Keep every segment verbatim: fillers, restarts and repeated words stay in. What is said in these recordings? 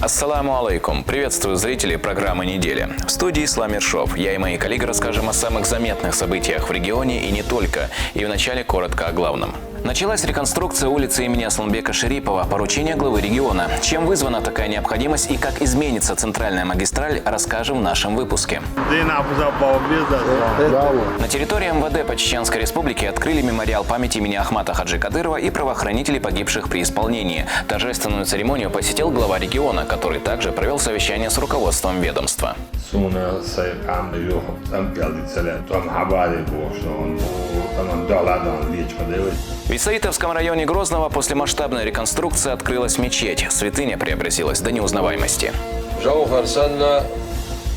Ассаламу алейкум. Приветствую зрителей программы «Неделя». В студии Ислам Ершов. Я и мои коллеги расскажем о самых заметных событиях в регионе и не только. И вначале коротко о главном. Началась реконструкция улицы имени Асланбека Шерипова. Поручение главы региона. Чем вызвана такая необходимость и как изменится центральная магистраль, расскажем в нашем выпуске. На территории МВД по Чеченской Республике открыли мемориал памяти имени Ахмата Хаджи Кадырова и правоохранителей, погибших при исполнении. Торжественную церемонию посетил глава региона, который также провел совещание с руководством ведомства. В Исаитовском районе Грозного после масштабной реконструкции открылась мечеть. Святыня преобразилась до неузнаваемости. Жавхар санна,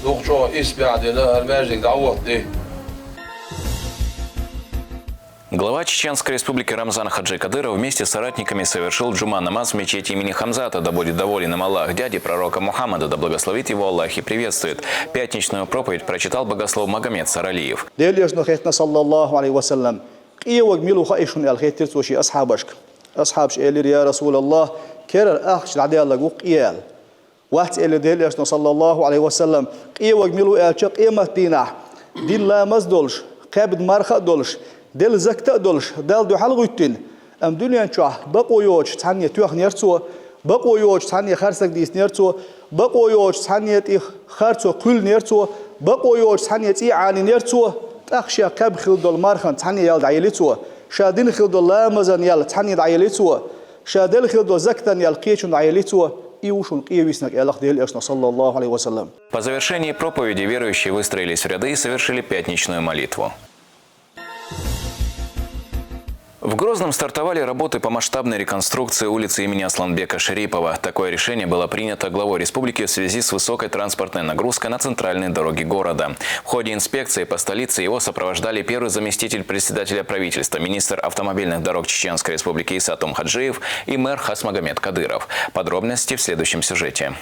дукха чӀоагӀа исбаьхьа дина, хӀара маьждиг дӀаотта. Глава Чеченской Республики Рамзан Хаджи Кадыров вместе с соратниками совершил джума намаз в мечети имени Хамзата, да будет доволен им Аллах, дяди пророка Мухаммада, да благословит его Аллах и приветствует. Пятничную проповедь прочитал богослов Магомед Саралиев. Делан Элчано хаьттина, саллаллаху Ӏалайхи ва саллам, къе варг мила ву хаий шуна аьлла, хаьттира цо шен асхьабашка. Асхьабаша элира: «Я Расулаллах, керара ахча дӀадаьлларг ву-кх къе», аьлла. «Вац», — элира Делан Элчано, саллаллаху Ӏалайхи ва саллам, къе варг мила ву аьлча, къематдийнахь дина ламаз а долуш, кхаьбна марха а долуш, делла закат а долуш, Далла дуьхьал а гӀуьттина, амма дуьнен чохь бакъо йоцуш цхьанне тоьхнера цо, бакъо йоцуш цхьанне харцаг дийцинера цо, бакъо йоцуш цхьанне тӀе харцо кхоьллинера цо, бакъо йоцуш цхьанне цӀий Ӏанийнера цо, тӀаккха шен кхаьбна хилла долу мархан цхьанне ял дӀаелли цо, ша дина хилла долу ламазан ял цхьанне дӀаелли цо, ша делла хилла долу закатан ял кхечунна дӀаелли цо, и ву шуна къе виснарг, аьлла-кх Делан Элчано, саллаллаху Ӏалайхи ва саллам. По завершении проповеди верующие выстроились в ряды и совершили пятничную молитву. В Грозном стартовали работы по масштабной реконструкции улицы имени Асланбека Шерипова. Такое решение было принято главой республики в связи с высокой транспортной нагрузкой на центральные дороги города. В ходе инспекции по столице его сопровождали первый заместитель председателя правительства, министр автомобильных дорог Чеченской Республики Иса Тумхаджиев и мэр Хасмагомед Кадыров. Подробности в следующем сюжете.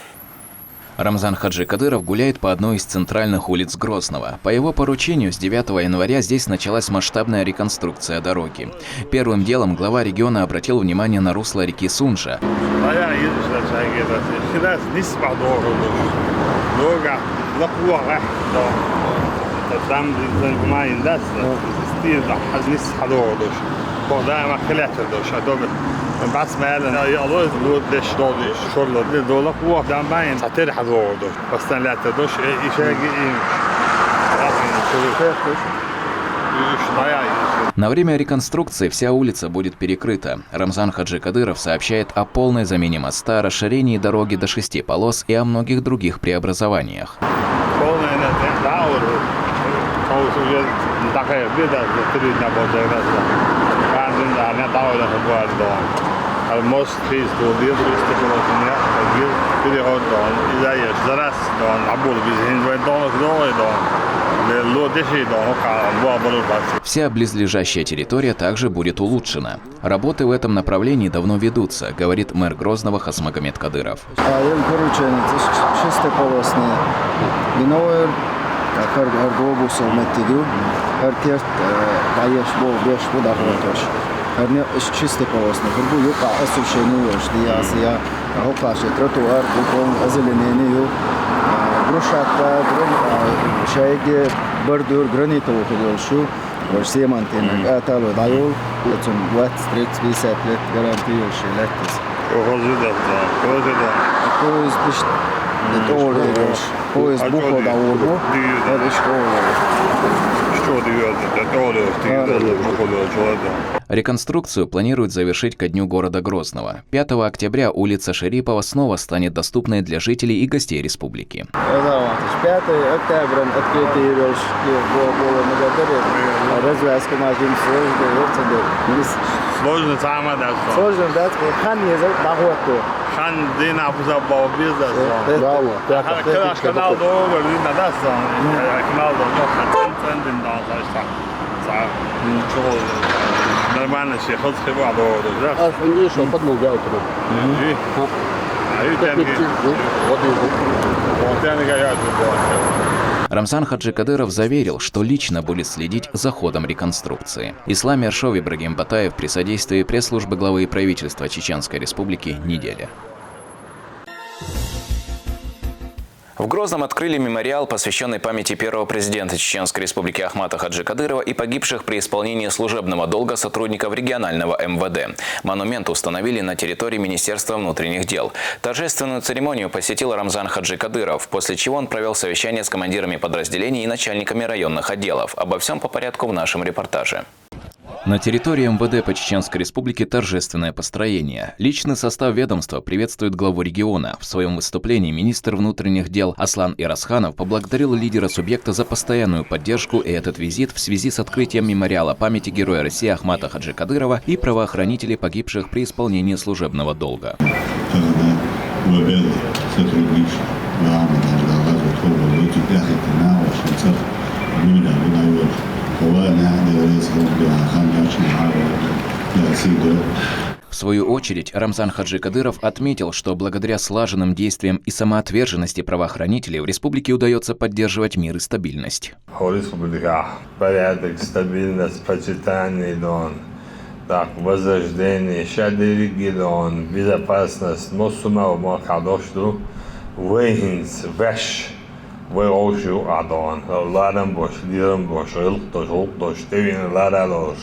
Рамзан Хаджи Кадыров гуляет по одной из центральных улиц Грозного. По его поручению с девятого января здесь началась масштабная реконструкция дороги. Первым делом глава региона обратил внимание на русло реки Сунжа. На время реконструкции вся улица будет перекрыта. Рамзан Хаджи Кадыров сообщает о полной замене моста, расширении дороги до шести полос и о многих других преобразованиях. Вся близлежащая территория также будет улучшена. Работы в этом направлении давно ведутся, говорит мэр Грозного Хасмагомед Кадыров. Ел поручени шестиполосный биновер, хар, хар глобусов меттигу, хар керт, даеш бо, беш бу дахватош. Хар не шестиполосный, хар бу юка освещение ёш, диясия, хокаше тротуар, бутон, озеленение ю, брусчатка, шайге, бордюр, гранитовый худолшу. Ваш семантина, а тало дайол, эцун двадцать, тридцать, пятьдесят лет гарантия ши лет. Хозу да, хозу да. Поезд пишт, это олерош. Поезд бухо да оло. Дию да. Это школа. Что дию да? Это олерош, дию да, бухо да, чего да. Реконструкцию планируют завершить ко дню города Грозного. Пятого октября улица Шерипова снова станет доступной для жителей и гостей республики. Пятый октября открытый Ирёш, Развязка Мажин, сложно, сложно самое, да, что? Сложно, да, что хан не за дагуату. Хан дина буза бал бизнес. Да, да. Канал долго, видно, да, что? Канал долго, хан центр, да, что? Нормально, все, хоть хиба долго, да? А, конечно, подмогал туда. И? А, и тенги. Вот и вот. Рамзан Хаджи Кадыров заверил, что лично будет следить за ходом реконструкции. Ислам Яршов, Ибрагим Батаев при содействии пресс-службы главы и правительства Чеченской Республики «Неделя». В Грозном открыли мемориал, посвященный памяти первого президента Чеченской Республики Ахмата Хаджи Кадырова и погибших при исполнении служебного долга сотрудников регионального М В Д. Монумент установили на территории Министерства внутренних дел. Торжественную церемонию посетил Рамзан Хаджи Кадыров, после чего он провел совещание с командирами подразделений и начальниками районных отделов. Обо всем по порядку в нашем репортаже. На территории М В Д по Чеченской Республике торжественное построение. Личный состав ведомства приветствует главу региона. В своем выступлении министр внутренних дел Аслан Ирасханов поблагодарил лидера субъекта за постоянную поддержку, и этот визит в связи с открытием мемориала памяти Героя России Ахмата Хаджи Кадырова и правоохранителей, погибших при исполнении служебного долга. Когда вы были сотрудник главного, когда вас вот было, вы тебя это на очень цех, ну, да, вы, наверное, в свою очередь, Рамзан Хаджи Кадыров отметил, что благодаря слаженным действиям и самоотверженности правоохранителей в республике удается поддерживать мир и стабильность. Республика порядок, стабильность, процветание дон, так, возрождение, шадерик дон, безопасность, но сумма в макадош ду, вейнс, веш, вей ош ю адон, ларам бош, лирам бош, рылк дош, рылк дош, тевин лара дош.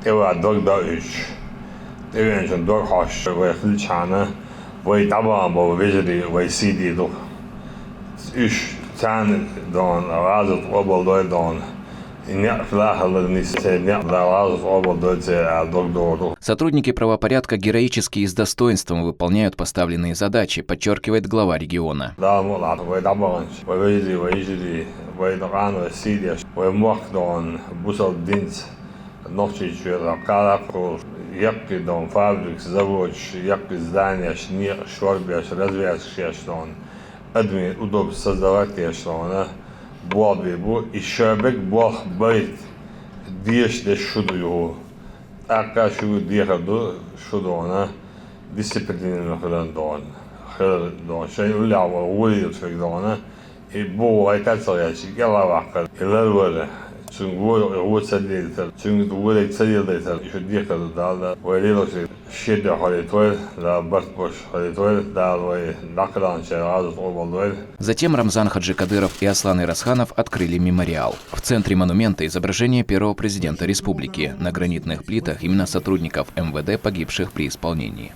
Тевин дог да уч. Тевин чун дог хош, вай хилчана, вай табан бо вежри, вай сиди ду. Уч цан дон, разут обал дой дон. Ин я флахалар нис, ин я разут обал дой це, а дог дору. Сотрудники правопорядка героически и с достоинством выполняют поставленные задачи, подчеркивает глава региона. Да, мула, вай табан, вай вежри, вай ижри, вай докан, вай сиди, вай мох дон, бусал динц. Нохчийчуяр къаракъ хьур, яккхий дон фабрикаш, заводаш, яккхий зданиеш, некъаш шорбеш, развязкаш еш дон, админ удобство создавать еш дон, болх бе бу, и шобег болх байт, деш деш шу ду юху. ТӀаккха шу дехар ду шу дона, дисциплинированный хилар дон. Хилар дон. Шайн уллехь вара вурийлаш вег дона, и бу вай тӀа ца гӀерташ, и кӀелхьа ваккхар, и ларвар, цуьнга вуо, вуо ца лелийтар, цуьнга вуо ца лелийтар, и шу дехар ду Далла, вай лелош шен дуьхьа хьалийтойла, Дала барт бош хьалийтойла, Дала вай дӀакхелхинчеран гӀазот къобалдойла. Затем Рамзан Хаджи Кадыров и Аслан Ирасханов открыли мемориал. В центре монумента изображение первого президента республики. На гранитных плитах имена сотрудников М В Д, погибших при исполнении.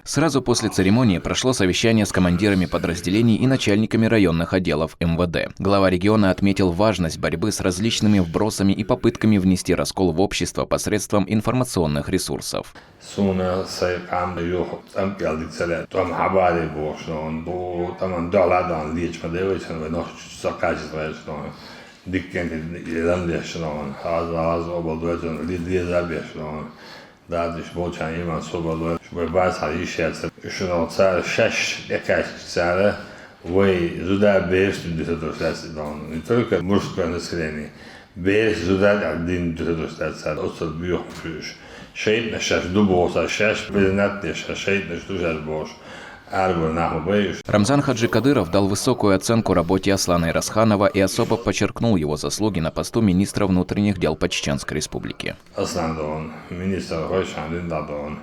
Сразу после церемонии прошло совещание с командирами подразделений и начальниками районных отделов М В Д. Глава региона отметил важность борьбы с различными вбросами и попытками внести раскол в общество посредством информационных ресурсов. Суна сай къам юха тӀам кӀел дика ца лаьа, тӀом хьабаре бохуш дон, ду тӀаман дуьхьал а дон, лечма девайсан вай нохча ца кхача вайш дон, диккенти лан деш дон, хаза, хаза обал дойцун, ли деза беш дон. Дадиш болчан иман собал дой, вай бац хьан йиш яцар. Шуна цара шаьш тӀекхаьчча цара вай зуда бераш дин дуьтадуш дац дон. Не только мужское население. Бераш зуда дин дуьтадуш дац цара. Оццул боьхуш уьш. ШайтӀанаш шаьш ду боху цара, шаьш признать деш, шайтӀанаш ду шаьш бохуш. Арабур нах ма байуш. Рамзан Хаджи Кадыров дал высокую оценку работе Аслана Ирасханова и особо подчеркнул его заслуги на посту министра внутренних дел по Чеченской Республике. Аслан дон, министр хойшан дин да дон.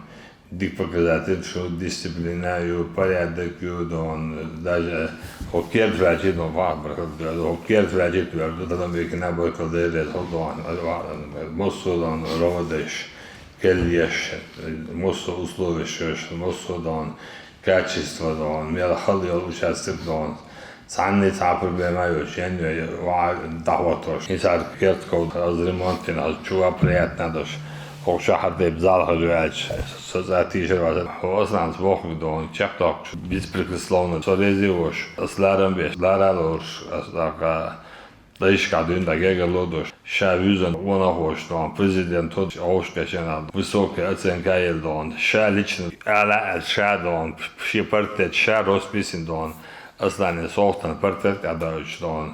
Дик показатель, шу дисциплина ю, порядок ю дон, даже хоккер флячит дон, вахт баркал дон, хоккер флячит дон, ду тадам бекина баркал дон, рез хол дон, мосу дон, роводеш, кельеш, мосу условиш, мосу дон, качество дон, мел хал йол участок дон. Цхьанне цхьа проблема йоцуш, ен вай ва дахватош. Исар кертков аз ремонт дина, аз чува приятно дош. Хох шахар тайп зал хажу ач. Со за тишер ваза. Хос нам сбох дон, чек ток. Беспрекословно. Со рези вош. Ас ларам беш, лара лорш. Ас дака. Дайшка дюн да гега лодош. Ша вюзан вона хош дон. Президент тот ош кешена. Высокая оценка ел дон. Ша лично. Ала ша дон. Ши портрет ша росписин дон. Аслане сохтан портрет кадаучдон.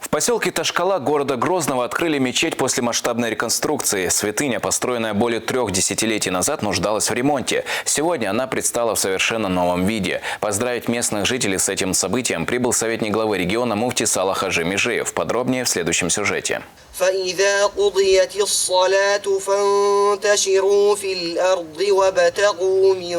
В поселке Ташкала города Грозного открыли мечеть после масштабной реконструкции. Святыня, построенная более трех десятилетий назад, нуждалась в ремонте. Сегодня она предстала в совершенно новом виде. Поздравить местных жителей с этим событием прибыл советник главы региона муфти Салах Хаджи Межиев. Подробнее в следующем сюжете. فإذا قضيت الصلاة فانتشروا في الأرض وابتغوا من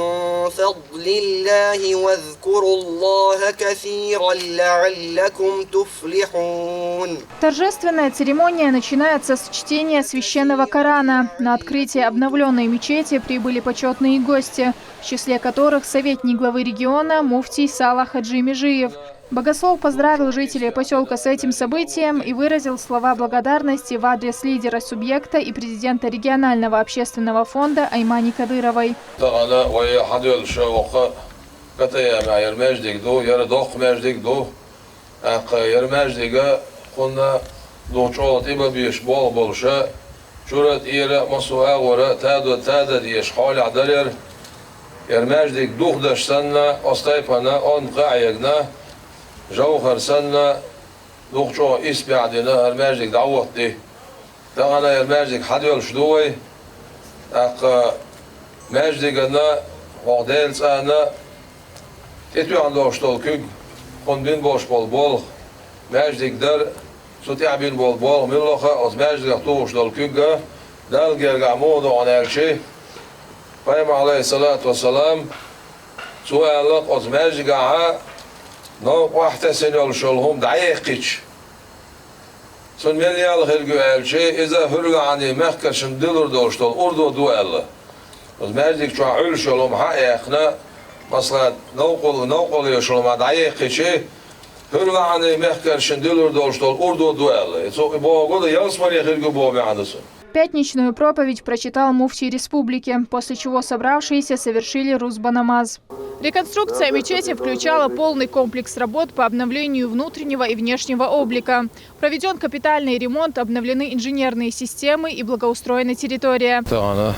فضل الله واذكروا الله كثيرا لعلكم تفلحون. Торжественная церемония начинается с чтения священного Корана. На открытие обновленной мечети прибыли почетные гости, в числе которых советник главы региона муфтий Салах Хаджи Межиев. Богослов поздравил жителей поселка с этим событием и выразил слова благодарности в адрес лидера субъекта и президента регионального общественного фонда Аймани Кадыровой. Тахан вай хьадоьллуш воккха Катаяма яр маьждиг ду, яр доккха маьждиг ду. ТӀаккха яр маьждига кхунна духу чӀогӀа тӀе бан безаш болх болуша, чура тӀера массо агӀора тадо тада дезаш хьолехь дарьяр. Яр маьждиг духадаш санна, оцу тайпана онда кхаъ ягна, жовхар санна, духу чӀогӀа исбаьхьа дина хӀара маьждиг дӀахӀоттаде. Тахана яр маьждиг хьадоьллуш ду вай. ТӀаккха маьждигана, хӀокху Делан цӀана тӀетоьхна долуш долу куьг, кхунна бина болуш болу болх, маьждиг дар, цу тӀехь бина болу болх милла а оцу маьждигах тухуш долу куьг а, Далла гергахь муха догӀу аьлча, пайхамар, Ӏалайхиссалату вассалам, цо аьлла, оцу маьждигахь новкъа охьатесна йолуш йолу хӀума дӀаеккхича, цунна мел ял хилла ю аьлча, иза хӀуьргахьанийн мехкаршна дилур долуш долу урдо ду аьлла. Оцу маьждиг чохь Ӏуьллуш йолу хӀума хьа а яьккхина, масала, новкъа, новкъа йолуш йолу хӀума дӀаеккхича, хӀуьргахьанийн мехкаршна дилур долуш долу урдо ду аьлла. И цо и бохург ду, ялсамане хилла ю боху маьӀна ду цуьнан. Пятничную проповедь прочитал муфтий республики, после чего собравшиеся совершили рузба намаз. Реконструкция мечети включала полный комплекс работ по обновлению внутреннего и внешнего облика. Проведен капитальный ремонт, обновлены инженерные системы и благоустроена территория. Тахана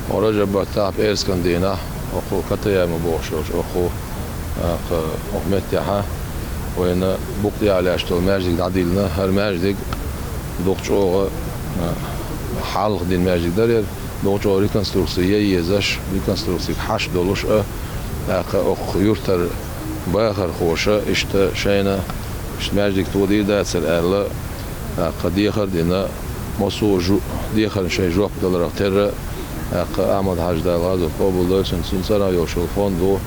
Ражаб баттахь пӀераскан дийнахь, окху Катаяма бохуш йолчу окху, окху меттехьа вайна букъ ялеш долу маьждиг дӀадиллина. ХӀара маьждиг дукха чӀогӀа хьалха дина маьждиг дара яра, дукха чӀогӀа реконструкция ян езаш, реконструкциг хьаш долуш а, тӀаккха окху юьртара бахархоша иштта шайна иштта маьждиг тодийр дацара аьлла, тӀаккха дехар а дина, массо а жу-, дехарна шайн жоп даларах терра, тӀаккха Ахьмад-Хьаьжа, Дала гӀазот къобалдойла цуьнан, цуьнан цӀарах йолуш йолу фондо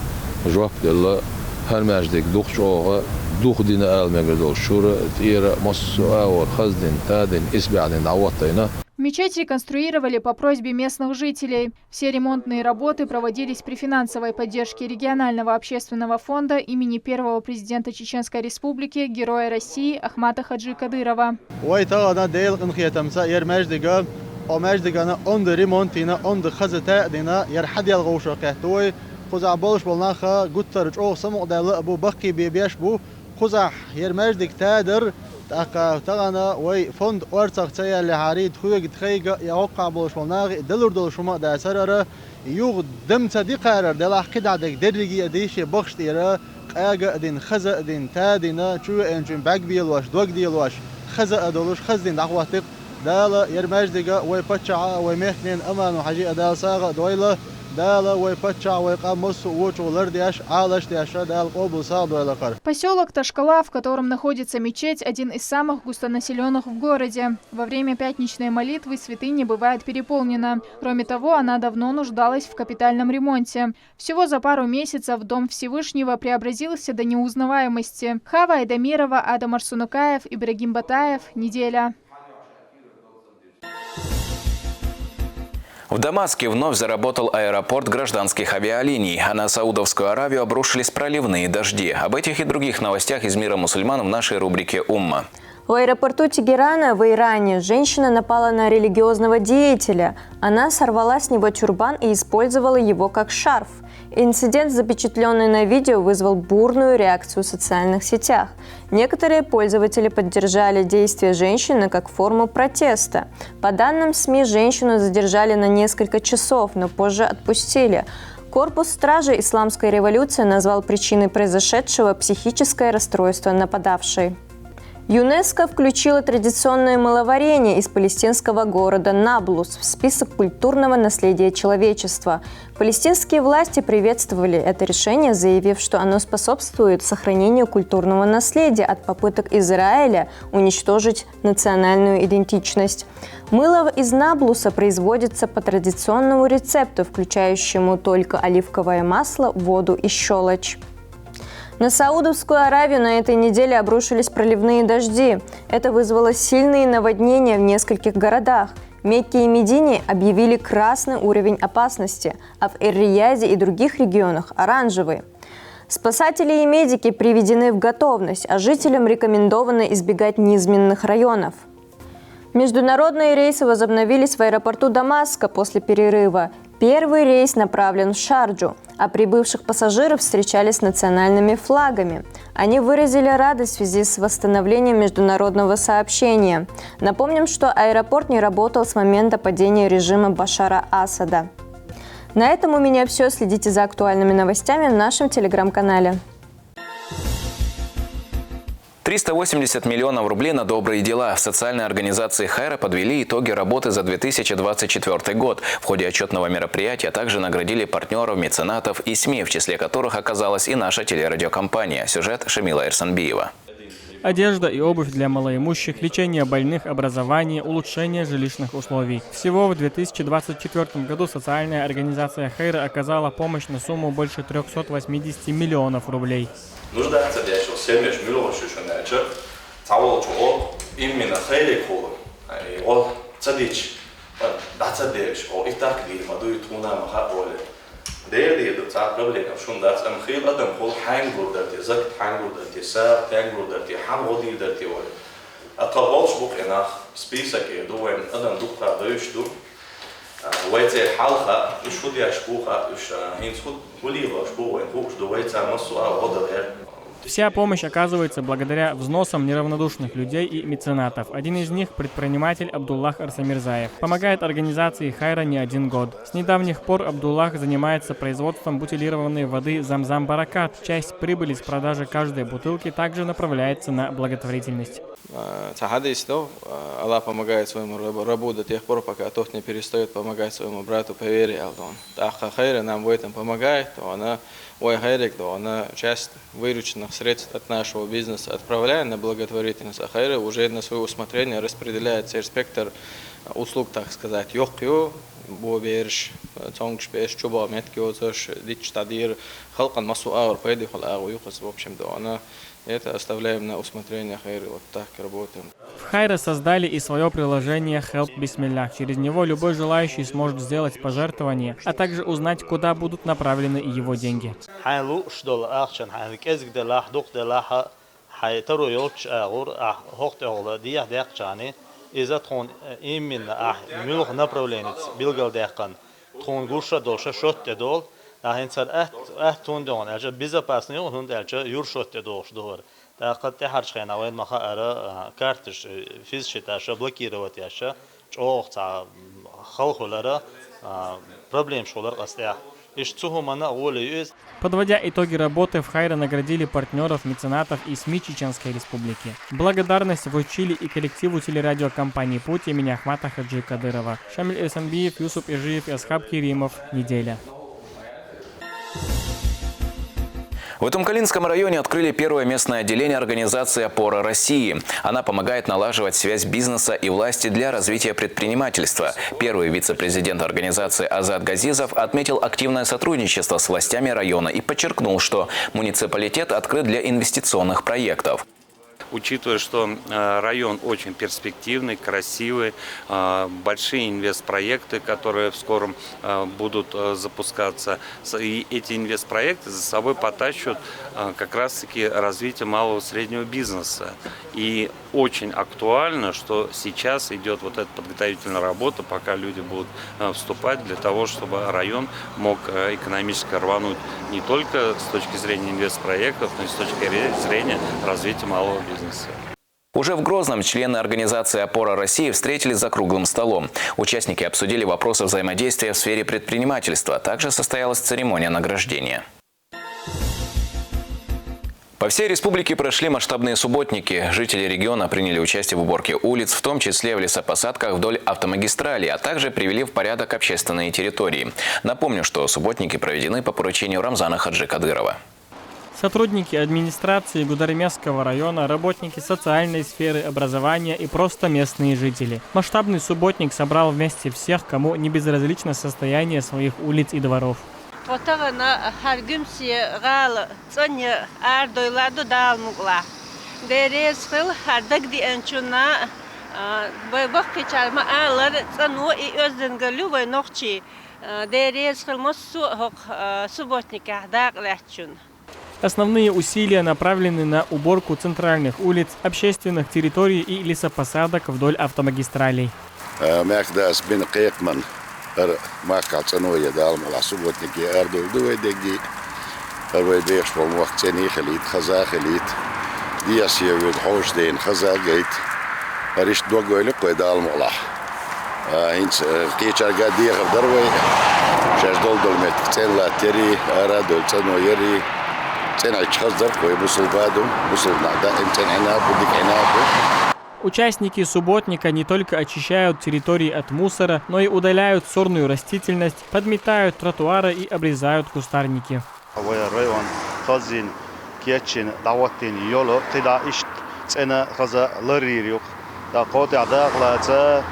жоп делла, хӀара маьждиг дукха чӀогӀа, духадина ала мегар долуш чура, тӀера массо а агӀор хаза дина, тадина, исбаьхьа дина дӀахӀоттайна. Мечеть реконструировали по просьбе местных жителей. Все ремонтные работы проводились при финансовой поддержке регионального общественного фонда имени первого президента Чеченской Республики, Героя России Ахмата Хаджи Кадырова. Вай тахана Делан къинхетамца яр маьждига, о маьждигана онда ремонт йина, онда хаза таъ а дина, яр хьаделла гӀовшах кхетта вай. Кхузахь болуш болу нах гуттар а чӀогӀа самукъадаьлла а бу, баккхий бен беш а бу. Кхузахь яр маьждиг тадар, тӀаккха тахана вай фонд орцах ца яьллехьарий, тхоьга, тхайга а, я хӀокхахь болуш болу нахе а далур долуш хӀума а дацара ара, юха дам ца дикхарара делахь кхидӀа дерг дерриге а дийши бахаш тӀера, къага а дина, хаза а дина, тадина, чу веанчун бӀаьг белош, дог делош, хаза а долуш, хаза дина дӀахӀоттийкх. Дала яр маьждига, вай паччахьа а, вай мехканийн а амано хьажи а Дала сагӀа а дойла. Дала вай паччахь, вай къам массо а вочух лардеш, Ӏалаш а деш, Дала къобал сагӀа дойла кхара. Поселок Ташкала, в котором находится мечеть, один из самых густонаселенных в городе. Во время пятничной молитвы святыня бывает переполнена. Кроме того, она давно нуждалась в капитальном ремонте. Всего за пару месяцев дом Всевышнего преобразился до неузнаваемости. Хава Айдамирова, Адам Арсунукаев, Ибрагим Батаев. Неделя. В Дамаске вновь заработал аэропорт гражданских авиалиний, а на Саудовскую Аравию обрушились проливные дожди. Об этих и других новостях из мира мусульман в нашей рубрике «Умма». В аэропорту Тегерана в Иране женщина напала на религиозного деятеля. Она сорвала с него тюрбан и использовала его как шарф. Инцидент, запечатлённый на видео, вызвал бурную реакцию в социальных сетях. Некоторые пользователи поддержали действия женщины как форму протеста. По данным СМИ, женщину задержали на несколько часов, но позже отпустили. Корпус стражей исламской революции назвал причиной произошедшего психическое расстройство нападавшей. ЮНЕСКО включила традиционное мыловарение из палестинского города Наблус в список культурного наследия человечества. Палестинские власти приветствовали это решение, заявив, что оно способствует сохранению культурного наследия от попыток Израиля уничтожить национальную идентичность. Мыло из Наблуса производится по традиционному рецепту, включающему только оливковое масло, воду и щелочь. На Саудовскую Аравию на этой неделе обрушились проливные дожди. Это вызвало сильные наводнения в нескольких городах. В Мекке и Медине объявили красный уровень опасности, а в Эр-Рияде и других регионах — оранжевый. Спасатели и медики приведены в готовность, а жителям рекомендовано избегать низменных районов. Международные рейсы возобновились в аэропорту Дамаска после перерыва. Первый рейс направлен в Шарджу, а прибывших пассажиров встречали с национальными флагами. Они выразили радость в связи с восстановлением международного сообщения. Напомним, что аэропорт не работал с момента падения режима Башара Асада. На этом у меня все. Следите за актуальными новостями в нашем телеграм-канале. Триста восемьдесят миллионов рублей на добрые дела. В социальной организации «Хайра» подвели итоги работы за две тысячи двадцать четвёртый год. В ходе отчетного мероприятия также наградили партнеров, меценатов и СМИ, в числе которых оказалась и наша телерадиокомпания. Сюжет Шамила Эрсанбиева. Одежда и обувь для малоимущих, лечение больных, образование, улучшение жилищных условий. Всего в две тысячи двадцать четвёртом году социальная организация «Хайра» оказала помощь на сумму больше трёхсот восьмидесяти миллионов рублей. Нуждаться дешево, семьяш милого шишунача, цавол чуо, именно хайрик хула. Его цадич, да цадеш, о и так дир, маду и туна маха оле. Дер дир ду ца проблема шун дац, ам хил адам хул хангур дати, зак хангур дати, са тангур дати, хам годир дати оле. А таболш бук энах, список е ду вайн адам дук ха дойш ду. Вайце халха, уш худ яш буха, уш хинц худ хули лош бу вайн хуш ду вайца масу а вода вер. Вся помощь оказывается благодаря взносам неравнодушных людей и меценатов. Один из них — предприниматель Абдуллах Арсамирзаев. Помогает организации «Хайра» не один год. С недавних пор Абдуллах занимается производством бутилированной воды «Замзам Баракат». Часть прибыли с продажи каждой бутылки также направляется на благотворительность. Цахадисто, Аллах помогает своему рабу до тех пор, пока тот не перестает помогать своему брату по вере, Алдон. Так хайра нам в этом помогает, то она, ой, хайрик, то она часть вырученных средств от нашего бизнеса отправляет на благотворительность, а хайра уже на свое усмотрение распределяет весь спектр услуг, так сказать, йокью, боберш, цонгш беш, чубо метки озош, дич тадир, халкан масу аур, пайди хол аур, юкас, в общем, да, она это оставляем на усмотрение хайры, вот так работаем. В Хайра создали и свое приложение Help Bismillah. Через него любой желающий сможет сделать пожертвование, а также узнать, куда будут направлены его деньги. Хьайн луш дола ахчан хьайн кӀезиг делахь, дукха делахь, хьай таро йолчча агӀор, ахь хӀокху тӀехула дехьа деккхачарний, иза тхуна именно ахь муьлха направленица билгалдаьккхина, тхуна гуш а долуш а шот тӀе долу, ахь хӀинца хӀара атта, атта хӀунда ю хьуна аьлча, безопасный ю хьуна, хӀунда аьлча юра шот тӀе долуш ду хӀара. ТӀаккха тӀаьхьарчу хенахь вайна ма хаара, карташ, физшиташа блокировать еш, чӀогӀа цхьа хала хуьлура, проблемаш хуьлура къаьстта. Иштта цу хӀуманна а гӀоле ю иза. Подводя итоги работы, в Хайра наградили партнеров, меценатов и СМИ Чеченской Республики. Благодарность вручили и коллективу телерадиокомпании «Путь» имени Ахмата Хаджи Кадырова. Шамиль Эрсанбиев, Юсуп Ижиев и Асхаб Керимов. Неделя. В Итумкалинском районе открыли первое местное отделение организации «Опора России». Она помогает налаживать связь бизнеса и власти для развития предпринимательства. Первый вице-президент организации Азат Газизов отметил активное сотрудничество с властями района и подчеркнул, что муниципалитет открыт для инвестиционных проектов. Учитывая, что район очень перспективный, красивый, большие инвестпроекты, которые в скором будут запускаться, и эти инвестпроекты за собой потащут как раз-таки развитие малого и среднего бизнеса. И очень актуально, что сейчас идет вот эта подготовительная работа, пока люди будут вступать, для того, чтобы район мог экономически рвануть не только с точки зрения инвестпроектов, но и с точки зрения развития малого бизнеса. Уже в Грозном члены организации «Опора России» встретились за круглым столом. Участники обсудили вопросы взаимодействия в сфере предпринимательства. Также состоялась церемония награждения. По всей республике прошли масштабные субботники. Жители региона приняли участие в уборке улиц, в том числе в лесопосадках вдоль автомагистрали, а также привели в порядок общественные территории. Напомню, что субботники проведены по поручению Рамзана Хаджи Кадырова. Сотрудники администрации Гудермесского района, работники социальной сферы, образования и просто местные жители. Масштабный субботник собрал вместе всех, кому не безразлично состояние своих улиц и дворов. Тхо тахана хьар Гуьмсе гӀала цӀанъяр арадойла ду Дала мукъалахь. Дела реза хила хьар дагадеанчунна, вай баккхийчар ма-аллара, цӀано и оьздангалла ю вай нохчий. Дела реза хила массо а хӀокху субботникехь дакъа лаьцначунна. Основные усилия направлены на уборку центральных улиц, общественных территорий и лесопосадок вдоль автомагистралей. Маьхда ас бина кхайкхаман хӀара махкахь цӀано я Дала мукъалахь субботнике арадовла ду вай дегги. ХӀара вай бехаш болу мохк цӀена а хилийта, хаза а хилийта. Деза я вуьза хьовш дайна хаза а гайта. ХӀара иштта дог ойла кхой Дала мукъалахь. ХӀинца кхечарга дехар дара вай. Шаьш долу долу меттиг цӀена латтаяри, ара а долу цӀано яри. ЦӀена Ӏича хаза дара вай бусулба ду, бусулба нах даим цӀена Ӏина а бу, дика Ӏина а бу. Участники субботника не только очищают территории от мусора, но и удаляют сорную растительность, подметают тротуары и обрезают кустарники. Вай район хаззина, кечйина, дӀахӀоттийна йолу кхидӀа иштта цӀена хаза ларйийр ю-кх. ТӀаккха хӀокху тӀехь дакъа лаца,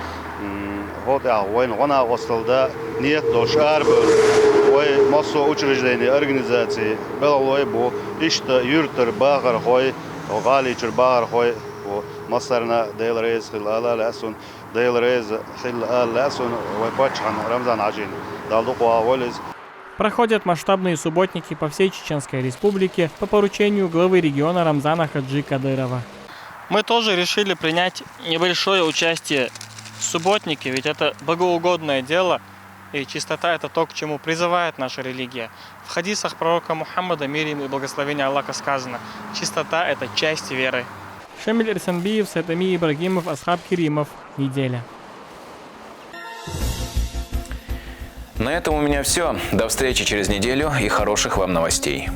хӀокху тӀехь вайна гӀо-накъосталла дан нийят долуш арабевлла вай массо а учреждение, организаций, белхалой а бу, иштта юьртара бахархой, гӀаличуьра бахархой а бу. Массарна Дела реза хила ала а лаьа суна, Дела реза хила ала а лаьа суна вай паччахьна Рамзан-Хьаьжина, Дала дукха вахавойла иза. Проходят масштабные субботники по всей Чеченской Республике по поручению главы региона Рамзана Хаджи Кадырова. Мы тоже решили принять небольшое участие в субботнике, ведь это богоугодное дело, и чистота — это то, к чему призывает наша религия. В хадисах пророка Мухаммада, мир ему и благословение Аллаха, сказано: «Чистота — это часть веры». Шамиль Ирсанбиев, Сайтамир Ибрагимов, Асхаб Керимов. Неделя. На этом у меня все. До встречи через неделю и хороших вам новостей.